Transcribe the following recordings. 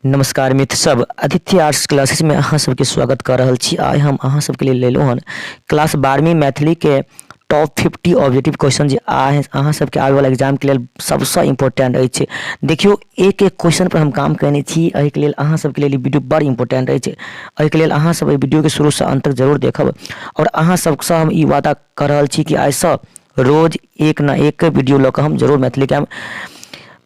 नमस्कार मित्र सब, आदित्य आर्ट्स क्लासेस में अहाँ सबके स्वागत कर रहल छी। आइ हम अहाँ सबके लिए लेलहुँ हन क्लास 12वीं मैथिली के टॉप 50 ऑब्जेक्टिव क्वेश्चन जे अहाँ सबके आबे वाला एग्जाम के लेल सबसँ इम्पोर्टेंट अछि। देखियौ एक एक क्वेश्चन पर हम काम कयने छी, एहिके लेल अहाँ सबके लेल ई वीडियो बड़ इम्पोर्टेंट अछि। एहिके लेल अहाँ सब एहि वीडियो के शुरूसँ अंत तक जरूर देखब आओर अहाँ सबसँ हम ई वादा कऽ रहल छी कि आइसँ रोज एक न एक वीडियो लऽ कऽ हम जरूर मैथिलीके आयब।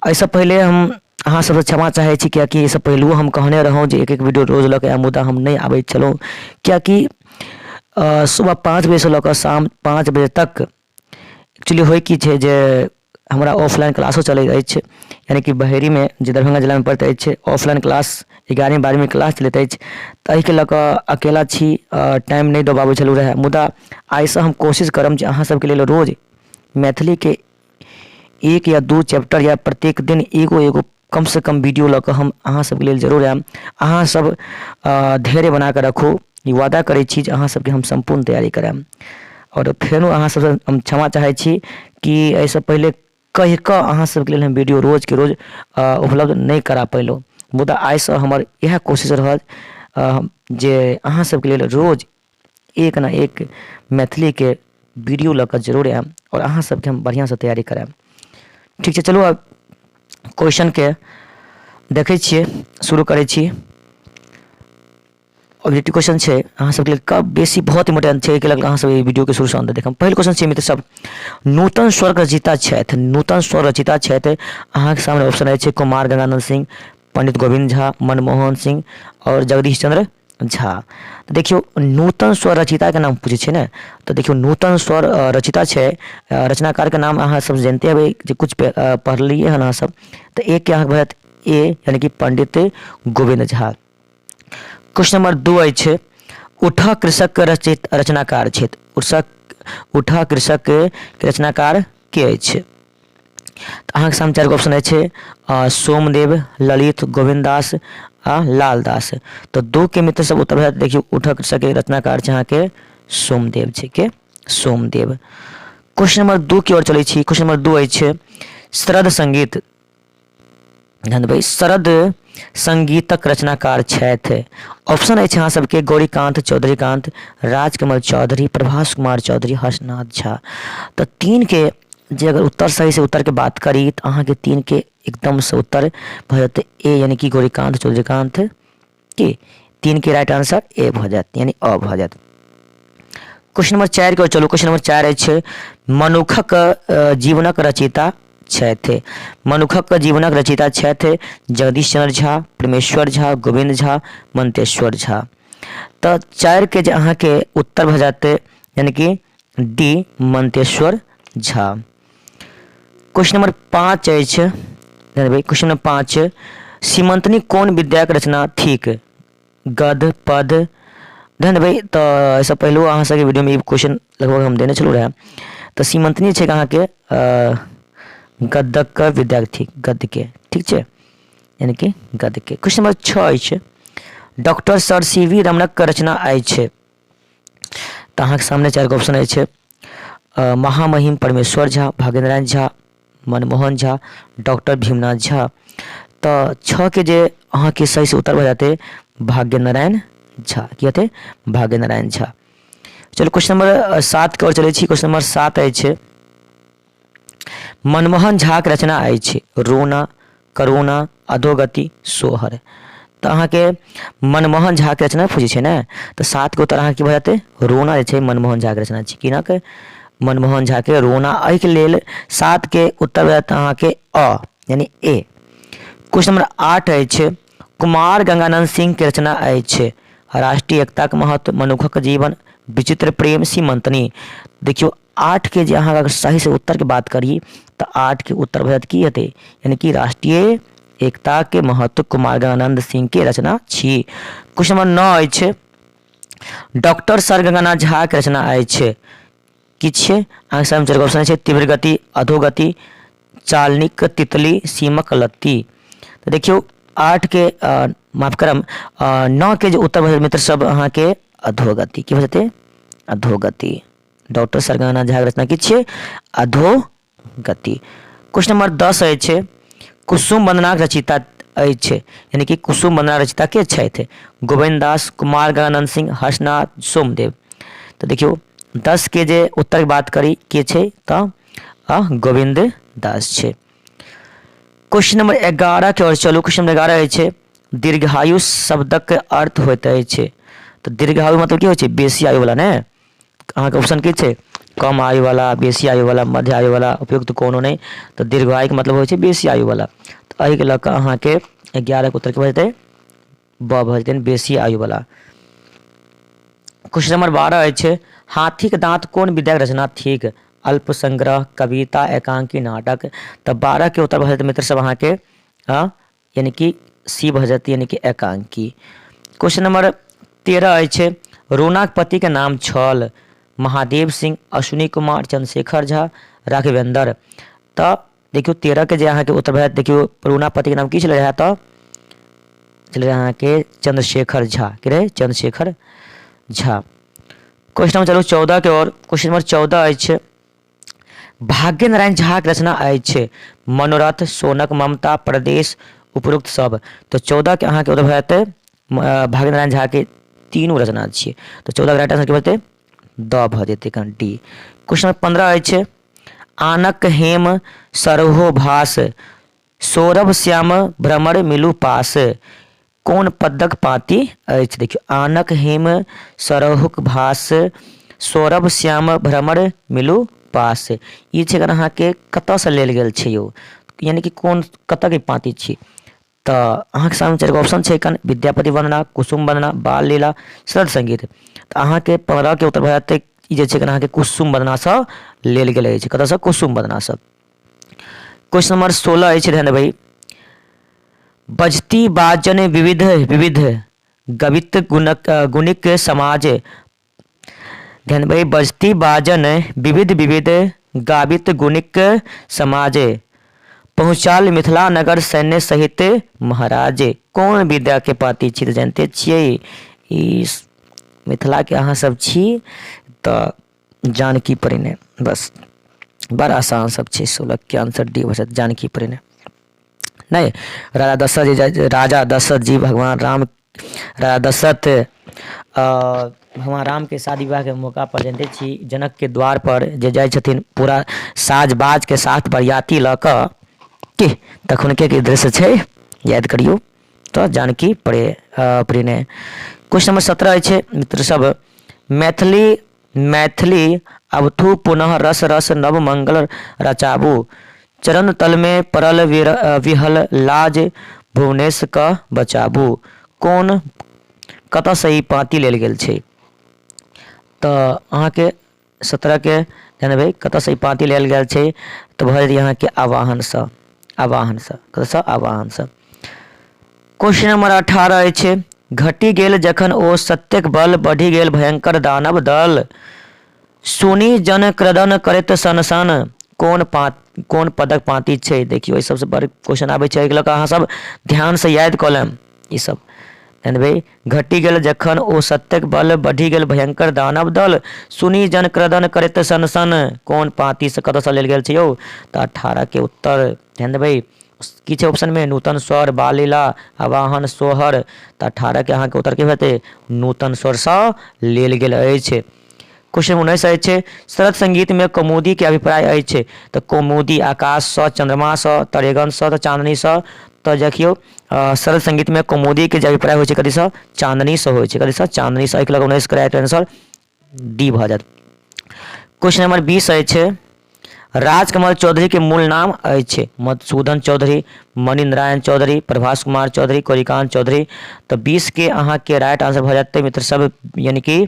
एहिसँ पहिले हम अहाँ सबसँ क्षमा चाहै छी, किएकि एहिसँ पहिलुओ हम कहने रहौँ जे एक एक वीडियो रोज लऽ कऽ आयब, मुदा हम नहि आबै छलहुँ, किएकि सुबह 5 बजेसँ लऽ कऽ शाम 5 बजे तक एक्चुअली होइ की छै जे हमरा ऑफलाइन क्लासो चलैत अछि, यानि कि बहेरीमे जे दरभंगा जिलामे पड़ैत अछि ऑफलाइन क्लास 11वीं 12वीं क्लास चलैत अछि। तऽ एहिके लऽ कऽ अकेला छी, टाइम नहि दऽ पाबै छलहुँ रहए। मुदा आइसँ हम कोशिश करब जे अहाँ सबके लेल रोज मैथिलीके एक या 2 चैप्टर या प्रत्येक दिन एगो एगो कमसँ कम वीडियो लऽ कऽ हम अहाँ सबके लेल जरूर आयब। अहाँ सब धैर्य बना कऽ रखू, ई वादा करै छी जे अहाँ सबके हम सम्पूर्ण तैयारी करायब। आओर फेरो अहाँ सबसँ हम क्षमा चाहै छी कि एहिसँ पहिले कहि कऽ अहाँ सबके लेल हम वीडियो रोजके रोज उपलब्ध नहि करा पयलहुँ, मुदा आइसँ हमर इएह कोशिश रहत जे अहाँ सबके लेल रोज एक ने एक मैथिलीके वीडियो लऽ कऽ जरूर आयब आओर अहाँ सबके हम बढ़िआँसँ तैयारी करायब। ठीक छै, चलू आब क्वेश्चनके देखै छियै, शुरू करै छी। ऑब्जेक्टिव क्वेश्चन छै अहाँ सबके लेल कब बेसी बहुत इम्पोर्टेंट छै, एहिके लऽ कऽ अहाँ सब एहि वीडियोके शुरूसँ अन्त देखब। पहिल क्वेश्चन छै मित्र सब, नूतन स्वर रचयिता छथि। नूतन स्वर रचयिता छथि, अहाँके सामने ऑप्शन अछि कुमार गंगानंद सिंह, पंडित गोविंद झा, मनमोहन सिंह आओर जगदीश चंद्र झा। तऽ देखियौ नूतन स्वर रचयिताके नाम पूछै छै ने, तऽ देखियौ नूतन स्वर रचयिता छै, रचनाकारके नाम अहाँ सब जनिते हेबै जे कुछ पढ़लियै हन अहाँ सब। तऽ एकके अहाँके भऽ जायत ए, यानि कि पंडित गोविंद झा। क्वेश्चन नंबर 2 अछि, उठा कृषक के रचित रचनाकार छथि। उठा कृषक के रचनाकार के अछि? तऽ अहाँके सामने 4 गो ऑप्शन अछि, सोमदेव, ललित, गोविन्द दास आ लालदास। तऽ 2 के मित्र सब उत्तर भऽ जायत। देखियौ उठा कृषक के रचनाकार छै अहाँके सोमदेव छै, के सोमदेव। क्वेश्चन नंबर 2 की ओर चलै छी। क्वेश्चन नंबर 2 अछि शरद संगीत। ध्यान देबै, शरद संगीतक रचनाकार छथि। ऑप्शन अछि अहाँ सबके गौरीकांत, चौधरीकांत, राजकमल चौधरी, प्रभास कुमार चौधरी, हर्षनाथ झा। तऽ 3 के जे अगर उत्तर सही से उत्तर के बात करी तऽ अहाँके 3 के एकदम से उत्तर भऽ जेतै ए, यानी कि गौरीकांत चौधरीकांत के 3 के राइट आंसर ए भऽ जायत, यानी अ भऽ जायत। क्वेश्चन नंबर 4 के चलू। क्वेश्चन नंबर 4 अछि मनुखक जीवनक रचयिता छथि। मनुखक जीवनक रचयिता छथि जगदीश चंद्र झा, परमेश्वर झा, गोविंद झा, मंतेश्वर झा। तऽ 4 के जे अहाँके उत्तर भऽ जायत यानी कि D, Manteshwar Jha. Question number 5 अछि, क्वेश्चन नंबर 5, सीमंतनी कोन विद्याक रचना थिक? गद, पद। ध्यान देबै तऽ एहिसँ पहिलो अहाँ सबके वीडियोमे ई क्वेश्चन लगभग हम देने छलहुँ रहए। तऽ सीमंतनी छै अहाँके गद्यक विद्या थिक, गद्यके, ठीक छै, यानी कि गद्यके। क्वेश्चन नंबर 6 अछि, डॉक्टर सर सी वी रमणक रचना अछि। तऽ अहाँके सामने 4 गो ऑप्शन अछि, महामहिम परमेश्वर झा, भागेंद्र झा, मनमोहन झा, डॉक्टर भीमनाथ झा। तऽ 6 के जे अहाँके सही से उत्तर भऽ जेतै भाग्यनारायण झा। की हेतै? भाग्यनारायण झा। चलू क्वेश्चन नंबर 7 के ओर चलै छी। क्वेश्चन नंबर 7 अछि, मनमोहन झाक रचना अछि रोना, करुणा, अधोगति, सोहर। तऽ अहाँके मनमोहन झाके रचना पूछै छै ने, तऽ 7 के उत्तर अहाँके की भऽ जेतै? रोना जे छै मनमोहन झाके रचना छै। किनक? मनमोहन झाके रोना। एहिके लेल 7 के उत्तर भऽ जायत अहाँके अ, यानी ए। क्वेश्चन नंबर 8 अछि, कुमार गंगानंद सिंह के रचना अछि राष्ट्रीय एकताक महत्व, मनुखक जीवन, विचित्र प्रेम, सीमंतनी। देखियौ 8 के जे अहाँ अगर सही से उत्तर के बात करी तऽ 8 के उत्तर भऽ जायत की हेतै? यानी कि राष्ट्रीय एकता के महत्व कुमार गंगानंद सिंह के रचना छी। क्वेश्चन नंबर 9 अछि, डॉक्टर सर गंगानाथ झा के रचना अछि की छियै? अहाँके सामने 4 ऑप्शन छै, तीव्र गति, अधोगति, चालनिक तितली, सीमक लत्ती। तऽ देखियौ 8 के माफ करम, 9 के जे उत्तर भऽ मित्र सब अहाँके अधोगति। की भऽ जेतै? अधोगति। डॉक्टर सर गंगानाथ झा के रचना की छियै? अधोगति। क्वेश्चन नंबर 10 अछि, कुसुम वंदनाक रचयिता अछि यानी कि कुसुम वन्दना रचयिता के छथि? गोविन्द दास, कुमार गंगानंद सिंह, हर्षनाथ, सोमदेव। तऽ देखियौ 10 के जे उत्तरके बात करी के छै तऽ गोविन्द दास छै। क्वेश्चन नंबर 11 के ओर चलू। क्वेश्चन नंबर 11 अछि दीर्घायु शब्दक अर्थ होइत अछि। तऽ दीर्घायु मतलब की होइ छै? बेसी आयु वाला ने। अहाँके ऑप्शन की छै? कम आयु वाला, बेसी आयु वाला, मध्य आयु वाला, उपयुक्त कोनो नहि। तऽ दीर्घायुके मतलब होइ छै बेसी आयु वाला। तऽ एहिके लऽ कऽ अहाँके 11 के उत्तर की भऽ जेतै? ब भऽ जेतै, बेसी आयु वाला। क्वेश्चन नंबर 12 अछि हाथीक दाँत कोन विद्याक रचना थिक? अल्प संग्रह, कविता, एकांकी, नाटक। तऽ 12 के उत्तर भऽ जेतै मित्र सब अहाँके यानी कि सी भऽ जेतै, यानी कि एकांकी। क्वेश्चन नंबर 13 अछि रोनाक पतिके नाम छल? महादेव सिंह, अश्विनी कुमार, चंद्रशेखर झा, राघवेंद्र। तऽ देखियौ 13 के जे अहाँके उत्तर भऽ जायत। देखियौ रोना पतिके नाम की छलै रहए? तऽ छलै अहाँके चंद्रशेखर झा। के रहै? चंद्रशेखर झा। क्वेश्चन नंबर चलू 14 के और। क्वेश्चन नंबर 14 अछि भाग्य नारायण झाक रचना अछि मनोरथ, सोनक ममता, प्रदेश, उपरोक्त सब। तऽ 14 के अहाँके उत्तर भऽ जेतै भाग्य नारायण झा के तीनू रचना छियै। तऽ 14 के राइट आंसर की भऽ जेतै? द भऽ जेतै कन डी। क्वेश्चन नंबर 15 अछि आनक हेम सरहो भास सौरभ श्याम भ्रमर मिलू पास कोन पदक पाँति अछि? देखियौ आनक हेम सरहुक भास सौरभ श्याम भ्रमर मिलू पास, ई छै अहाँके कतऽसँ लेल गेल छै यौ, यानि कि कोन कतऽके पाँति छी? तऽ अहाँके सामने चारि गो ऑप्शन छै एखन विद्यापति वन्दना, कुसुम वन्दना, बाल लीला, शरद संगीत। तऽ अहाँके 15 के उत्तर भऽ जेतै ई जे छै अहाँके कुसुम वन्दनासँ लेल गेल अछि। कतऽसँ? कुसुम वन्दनासँ। क्वेश्चन नंबर 16 अछि, ध्यान देबै। बजती बाजन विविध विविध गवित गुणक गुणिक समाज। ध्यान देबै, बजती बाजन विविध विविध गावित गुणिक समाज पहुँचाल मिथिला नगर सैन्य सहित महाराज। कोन विद्याके पाती छी? तऽ जानिते छियै ई मिथिलाके अहाँ सब छी तऽ जानकी परिणय। बस बड़ आसान सब छै। 16 के आंसर डी भऽ जायत, जानकी परिणय। नहि राजा दशरथ जी, राजा दशरथ जी भगवान राम, राजा दशरथ भगवान रामके शादी विवाहके मौकापर जानिते छी जनकके द्वारपर जे जाइ छथिन पूरा साज बाजके साथ बरियाती लऽ कऽ की तखुनके की दृश्य छै याद करियौ। तऽ जानकी परिणय। क्वेश्चन नंबर 17 अछि मित्र सब मैथिली मैथिली अबथु पुनः रस रस नव मंगल रचाबू चरण तलमे पड़ल विहल लाज भुवनेश क बचाबू। कोन कतऽसँ ई पाँति लेल गेल छै? तऽ अहाँके 17के जनबै कतऽसँ ई पाँति लेल गेल छै? तऽ भऽ जेतै अहाँके आवाहनसँ। आवाहनसँ। कतऽसँ? आवाहनसँ। क्वेश्चन नंबर 18 अछि घटि गेल जखन ओ सत्यक बल बढ़ि गेल भयंकर दानव दल सुनि जन क्रदन करैत सन सन कोन पात कोन पदक पाँति छै? देखियौ एहि सबसँ बड़ क्वेश्चन आबै छै, एहिके लऽ कऽ अहाँ सब ध्यानसँ याद कऽ लेब ई सब। जानबै घटि गेल जखन ओ सत्यक बल बढ़ि गेल भयंकर दानव दल सुनि जन क्रदन करैत सन सन कोन पाँतिसँ कतऽसँ लेल गेल छै यौ? तऽ 18 के उत्तर ध्यान देबै की छै ऑप्शनमे नूतन स्वर, बाल लीला, आवाहन, सोहर। तऽ 18 के अहाँके उत्तर की हेतै? नूतन स्वरसँ लेल गेल अछि। क्वेश्चन 19 अछि शरद संगीतमे कौमुदीके अभिप्राय अछि। तऽ कौमुदी आकाशसँ, चन्द्रमासँ, तरेगणसँ, तऽ चाँदनीसँ। तऽ देखियौ शरद संगीतमे कौमुदीके जे अभिप्राय होइ छै कथीसँ? चाँदनीसँ होइ छै। कथीसँ? चाँदनीसँ। एहिके लऽ कऽ 19 के राइट आंसर डी भऽ जायत। क्वेश्चन नंबर 20 अछि राजकमल चौधरी के मूल नाम अछि? मधुसूदन चौधरी, मणिनारायण चौधरी, प्रभास कुमार चौधरी, गौरीकांत चौधरी। तऽ 20 के अहाँके राइट आंसर भऽ जेतै मित्र सब, यानी कि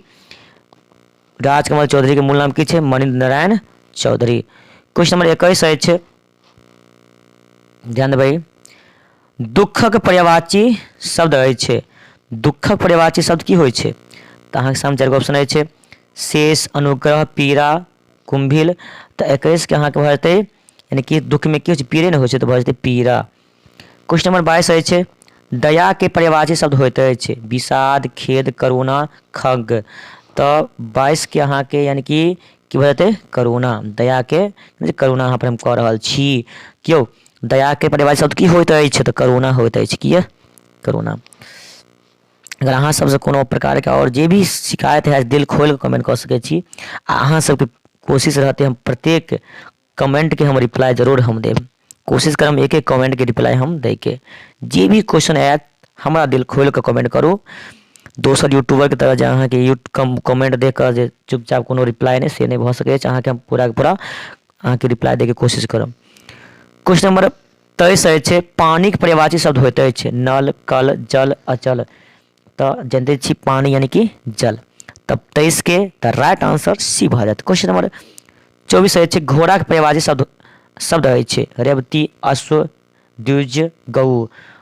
राजकमल चौधरी के मूल नाम की छै? मणिनारायण चौधरी। क्वेश्चन नंबर 21 अछि, ध्यान देबै, दुःखक पर्यायवाची शब्द अछि। दुःखक पर्यायवाची शब्द की होइ छै? तऽ अहाँके सामने चारि गो ऑप्शन अछि शेष, अनुग्रह, पीड़ा, कुम्भिल। तऽ 21 के अहाँके भऽ जेतै यानी कि दुःखमे की होइ छै? पीड़े ने होइ छै, तऽ भऽ जेतै पीड़ा। क्वेश्चन नंबर 22 अछि दयाके पर्यायवाची शब्द होइत अछि? विषाद, खेद, करुणा, खग। तऽ 22 के अहाँके यानी कि की भऽ जेतै? करुणा। दयाके करुणा अहाँ पर हम कऽ रहल छी। क्यौ दयाके परिभाषा शब्द की होइत अछि तऽ करुणा होइत अछि किए करुणा अगर अहाँ सबसँ कोनो प्रकारके आओर जे भी शिकायत हैत दिल खोलि कऽ कमेंट कऽ सकै छी आ अहाँ सबके कोशिश रहतै हम प्रत्येक कमेंटके हम रिप्लाई जरूर हम देब कोशिश करब एक एक कमेंटके रिप्लाई हम दैके जे भी क्वेश्चन आयत हमरा दिल खोलि कऽ कमेंट करू दोसर यूट्यूबरके तरह जे अहाँके यू कम कमेंट देख कऽ जे चुपचाप कोनो रिप्लाई नहि से नहि भऽ सकै अछि अहाँके हम पूराके पूरा अहाँके रिप्लाई दैके कोशिश करब क्वेश्चन नंबर 23 अछि पानिक पर्यायवाची शब्द होइत अछि नल कल जल अचल तऽ जनिते छी पानि यानी कि जल तब 23 के तऽ राइट आंसर सी भऽ जायत क्वेश्चन नंबर 24 अछि घोड़ाक पर्यायवाची शब्द शब्द अछि रेवती अश्व द्विज गौ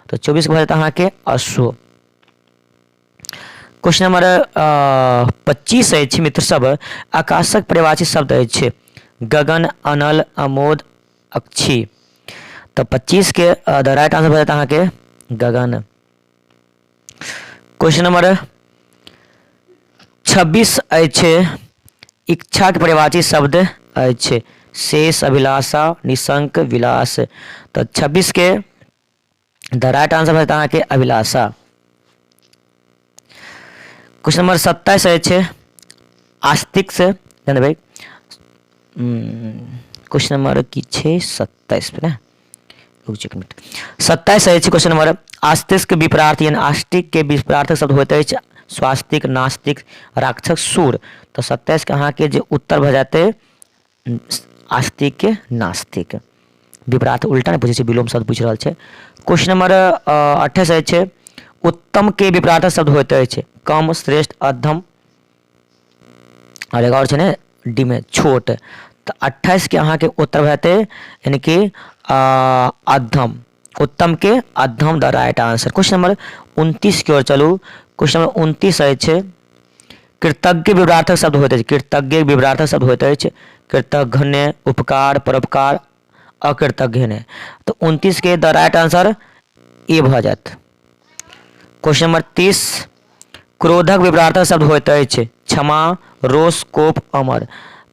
तऽ 24 भऽ जायत अहाँके अश्व क्वेश्चन नंबर 25 अछि मित्र सब आकाशक पर्यायवाची शब्द अछि गगन अनल अमोद अक्षी तऽ 25 के द राइट आंसर भऽ जायत अहाँके गगन क्वेश्चन नंबर 26 अछि इच्छाके परिभाषी शब्द अछि शेष अभिलाषा निशंक विलास तऽ 26 के द राइट आंसर भऽ जायत अहाँके अभिलाषा क्वेश्चन नंबर 27 अछि आस्तिक से ध्यान क्वेश्चन नंबर की छै 27 पे ने रुक एक मिनट 27 अछि क्वेश्चन नंबर आस्तिक विपरार्थ यानी आस्तिक के विपरार्थक शब्द होइत अछि स्वास्तिक नास्तिक राक्षस सुर तऽ 27 के अहाँके जे उत्तर भऽ जेतै आस्तिक के नास्तिक विपरार्थ उल्टा नहि पूछै छै विलोम शब्द पूछि रहल छै क्वेश्चन नंबर 28 अछि उत्तम के विपरार्थक शब्द होइत अछि कम श्रेष्ठ अधम आओर एगो आओर छै ने डी मे छोट तऽ 28 के अहाँके उत्तर भऽ जेतै यानी कि अधम उत्तम के अधम the right answer question number 29 के ओर चलू क्वेश्चन नंबर 29 अछि कृतज्ञ विवरार्थक शब्द होइत अछि कृतज्ञ विवरार्थक शब्द होइत अछि कृतघ्न उपकार परोपकार अकृतज्ञ तऽ 29 के द राइट आंसर ए भऽ जायत क्वेश्चन नंबर 30 क्रोधक विपरार्थक शब्द होइत अछि क्षमा रोष कोप अमर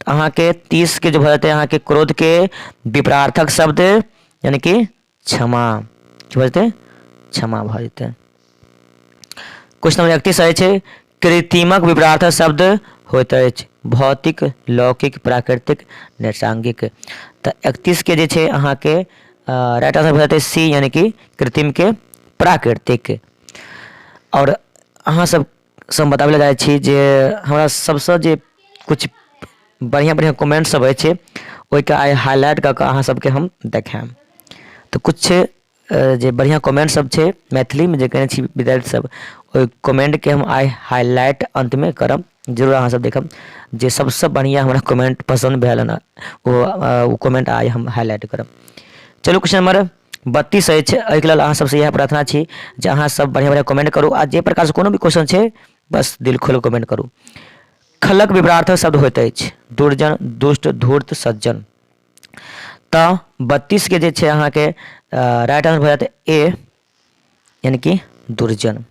तऽ अहाँके 30 के जे भऽ जेतै अहाँके क्रोधके विपरार्थक शब्द यानी कि क्षमा की भऽ जेतै क्षमा भऽ जेतै क्वेश्चन नंबर 31 अछि कृत्रिमक विपरार्थक शब्द होइत अछि भौतिक लौकिक प्राकृतिक नैसर्गिक तऽ 31 के जे छै अहाँके राइट आंसर भऽ जेतै सी यानी कि कृत्रिमके प्राकृतिक आओर अहाँ सब से हम बताबै लए चाहै छी जे हमरा सबसँ जे किछु बढ़िआँ बढ़िआँ कमेंट सब अछि ओहिके आइ हाइलाइट कऽ कऽ अहाँ सबके हम देखायब तऽ किछु जे बढ़िआँ कमेंट सब छै मैथिलीमे जे केने छी विद्यार्थी सब ओहि कमेंटके हम आइ हाइलाइट अन्तमे करब जरूर अहाँ सब देखब जे सबसँ बढ़िआँ हमरा कमेंट पसन्द भेल हन ओ ओ कमेंट आइ हम हाइलाइट करब चलू क्वेश्चन नंबर 32 अछि एहिके लेल अहाँ सबसँ इएह प्रार्थना छी जे अहाँ सब बढ़िआँ बढ़िआँ कमेंट करू आ जे प्रकारसँ कोनो भी क्वेश्चन छै बस दिल खोलि कमेंट करू खलक विपरार्थक शब्द होइत अछि दुर्जन दुष्ट धूर्त सज्जन तऽ 32 के जे छै अहाँके राइट आंसर भऽ जायत ए यानी कि दुर्जन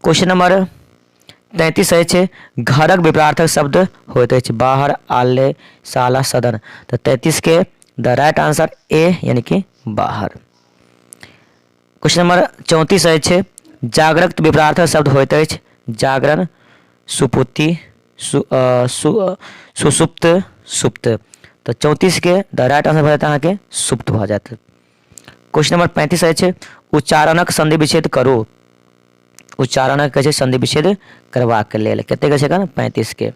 क्वेश्चन नंबर 33 अछि घरक विपरार्थक शब्द होइत अछि बाहर आलय शाला सदन तऽ 33 के द राइट आंसर ए यानी कि बाहर क्वेश्चन नंबर 34 अछि जागरक विपरार्थक शब्द होइत अछि जागरण सुपुति सु, सु, सुसुप्त सुप्त तऽ 34 के द राइट आंसर भऽ जायत अहाँके सुप्त भऽ जायत क्वेश्चन नंबर 35 अछि उच्चारणक संधि विच्छेद करू उच्चारणक कहै छै संधि विच्छेद करबाक लेल कतेक छै एखन 35 के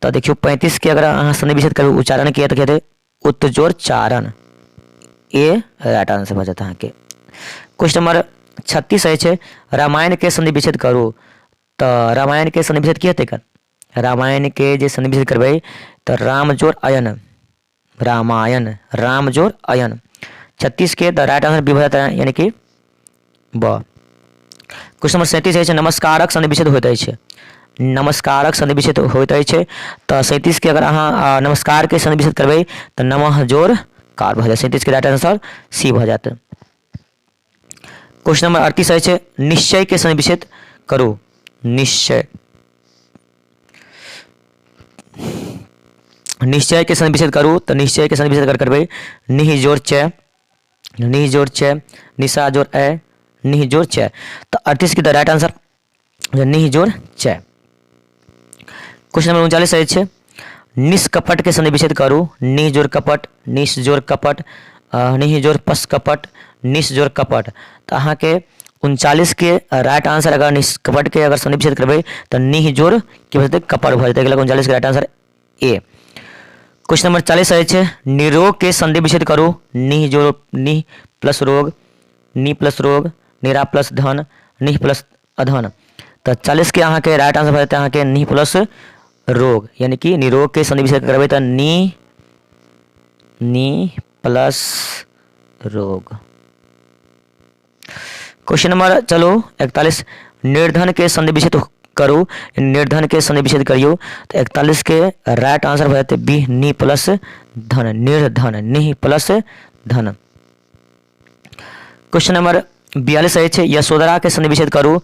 तऽ देखियौ 35 के अगर अहाँ संधि विच्छेद करू उच्चारण के तऽ कहतै उत्तजोर चारण ए राइट आंसर भऽ जायत अहाँके क्वेश्चन नंबर 36 अछि रामायण के संधि विच्छेद करू तऽ रामायण के संधि विच्छेद की हेतै एकर रामायण के जे संधि विच्छेद करबै तऽ राम जोर अयन रामायण राम जोर अयन 36 के द राइट आंसर बी भऽ जायत यानी कि ब क्वेश्चन नंबर 37 अछि नमस्कारक संधि विच्छेद होइत अछि नमस्कारक संधि विच्छेद होइत अछि तऽ 37 के अगर अहाँ नमस्कार के संधि विच्छेद करबै तऽ नमः जोर कार भऽ जायत 37 के राइट आंसर सी भऽ जायत क्वेश्चन नंबर 38 अछि निश्चय के संधि विच्छेद करू निश्चय निश्चयके संधि विच्छेद करू तऽ निश्चयके संधि विच्छेद अगर करबै निह जोड़ चय, निह जोड़ चय, निशा जोड़ ए, निह जोड़ चय, तऽ 38 के द राइट आंसर निह जोड़ चय। क्वेश्चन नंबर 39 अछि, निष्कपट के संधि विच्छेद करू, निह जोड़ कपट, निश जोड़ कपट, निह जोड़ पस कपट, निश जोड़ कपट, तऽ अहाँके 39 के राइट आंसर अगर निष्कपट के अगर संधि विच्छेद करबै तऽ निह जोड़ की भऽ जेतै कपट भऽ जेतै। 39 के right answer A. Question number 40 अछि, निरोग के संधि विच्छेद करू, निह जोड़ निह प्लस रोग, नि प्लस रोग, निरा प्लस धन, निह प्लस अधन, तऽ 40 के अहाँके राइट आंसर भऽ जेतै अहाँके निह प्लस रोग, यानी कि निरोग के संधि विच्छेद करबै तऽ नि, नि प्लस रोग। क्वेश्चन नंबर चलू 41, निर्धन के संधि विच्छेद करू, निर्धन के संधि विच्छेद करियौ तऽ 41 के राइट आंसर भऽ जेतै बी, नि प्लस धन, निर्धन, निह प्लस धन। क्वेश्चन नंबर 42 अछि, यशोधरा के संधि विच्छेद करू,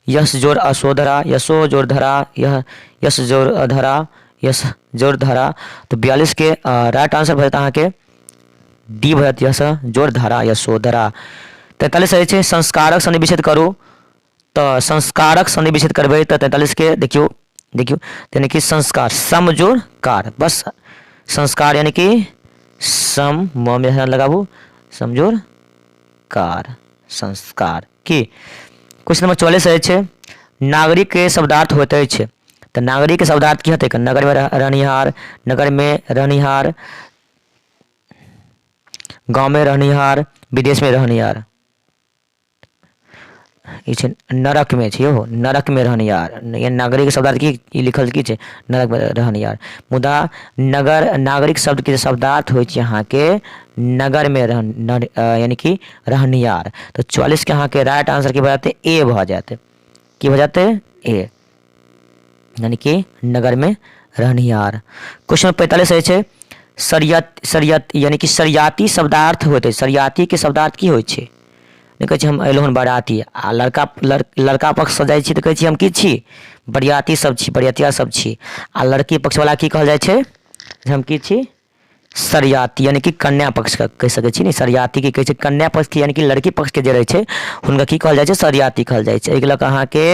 यश जोड़ अशोधरा, यशो जोड़ धरा, यह यश जोड़ अधरा, यश जोड़ धरा, तऽ 42 के राइट आंसर भऽ जेतै अहाँके डी भऽ जायत यश जोड़ धरा, यशोधरा। 43 अछि, संस्कारक संधि विच्छेद करू, तऽ संस्कारक संधि विच्छेद करबै तऽ 43 के देखियौ, देखियौ यानी कि संस्कार सम जोड़ कार, बस संस्कार यानी कि सम म में लगाबू, सम जोड़ कार, संस्कार। की क्वेश्चन नंबर 44 अछि, नागरिक के शब्दार्थ होइत अछि, तऽ नागरिक के शब्दार्थ की हेतै, नगर में रहनिहार, नगर में रहनिहार, गाँव में रहनिहार, विदेश में रहनिहार, ई छै नरक में छै यौ, नरक में रहनिहार, नागरिक शब्दार्थ की ई लिखल की छै नरक में रहनिहार, मुदा नगर नागरिक शब्द के शब्दार्थ होइ छै अहाँके नगर में रह यानी कि रहनिहार। तऽ 44 के अहाँके राइट आंसर की भऽ जेतै ए भऽ जायत, की भऽ जेतै ए, यानी कि नगर में रहनिहार। क्वेश्चन 45 अछि, सरियत, सरियत यानी कि सरियाती शब्दार्थ होइत अछि, सरियाती के शब्दार्थ की होइ छै, नहि कहै छै हम अयलहुँ हन बराती, आ लड़का लड़का पक्षसँ जाइ छी तऽ कहै छी हम की छी बरियाती सब छी, बरियतिया सब छी, आ लड़की पक्षवला की कहल जाइ छै जे हम की छी सरियाती, यानी कि कन्या पक्षके कहि सकै छी ने, सरियाती की कहै छै कन्या पक्षके यानी कि लड़की पक्षके जे रहै छै हुनका की कहल जाइ छै सरियाती कहल जाइ छै। एहिके लऽ कऽ अहाँके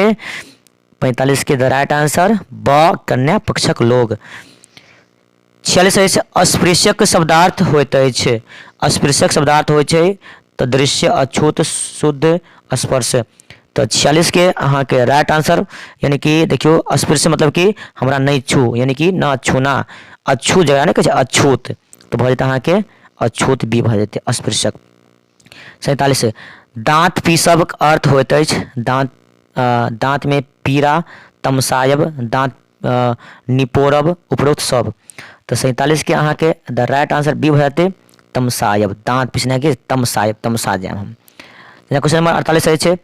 45 के द राइट आंसर ब कन्या पक्षक लोग। 46 अछि, अस्पृश्यक शब्दार्थ होइत अछि, अस्पृश्यक शब्दार्थ होइ छै तऽ दृश्य, अछूत, शुद्ध, स्पर्श, तऽ 46 के अहाँके राइट आंसर यानी कि देखियौ अस्पृश्य मतलब कि हमरा नहि छू, यानी कि न छूना, अछू जकरा नहि कहै छै अछूत, तऽ भऽ जेतै अहाँके अछूत बी भऽ जेतै अस्पृश्यक। 47 दाँत पीसबक अर्थ होइत अछि दाँत दाँतमे पीड़ा, तमसायब, दाँत निपोरब, उपरोक्त सब, तऽ 47 के अहाँके द राइट आंसर बी भऽ जेतै तमसायब, दाँत पिसनाइके तमसायब, तमसा जायब हम। जेना क्वेश्चन नंबर 48 अछि,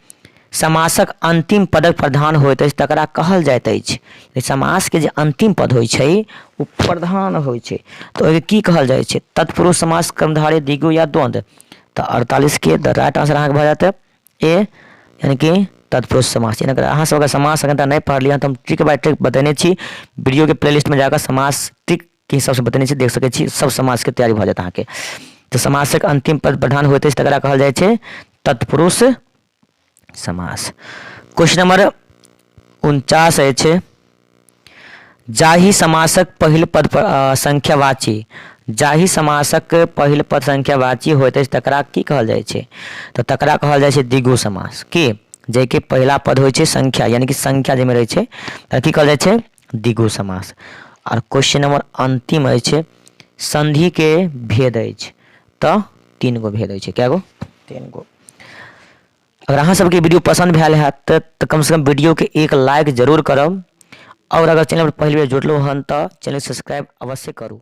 समासक अंतिम पदक प्रधान होइत अछि तकरा कहल जाइत अछि, समासके जे अंतिम पद होइ छै ओ प्रधान होइ छै, तऽ ओहिके की कहल जाइ छै, तत्पुरुष समास, कर्मधारय, द्विगु या द्वंद्व, तऽ 48 के द राइट आंसर अहाँके भऽ जायत ए यानी कि तत्पुरुष समास। यानी अगर अहाँ सब अगर समास अखन तक नहि पढ़लियै हन तऽ हम ट्रिक बाय ट्रिक बतेने छी, वीडियोके प्लेलिस्टमे जाकऽ समास ट्रिक के हिसाबसँ बतेने छी, देख सकै छी, सब समासके तैयारी भऽ जायत अहाँके। तऽ समासक अंतिम पद प्रधान होइत अछि तकरा कहल जाइ छै तत्पुरुष समास। क्वेश्चन नंबर 49 अछि, जाहि समासक पहिल पद पर संख्यावाची, जाहि समासक पहिल पद संख्यावाची होइत अछि तकरा की कहल जाइ छै, तऽ तकरा कहल जाइ छै द्विगु समास। की जाहिके पहिला पद होइ छै संख्या, यानी कि संख्या जाहिमे रहै छै तकरा की कहल जाइ छै द्विगु समास। आर क्वेश्चन नंबर अंतिम अछि, संधि के भेद अछि, तऽ 3 गो भेद अछि, कए गो, 3 गो। अगर अहाँ सबके वीडियो पसंद भेल हैत तऽ कमसँ कम वीडियोके एक लाइक जरूर करब, आओर अगर चैनल पर पहिल बेर जुड़लहुँ हन तऽ चैनल सब्सक्राइब अवश्य करू।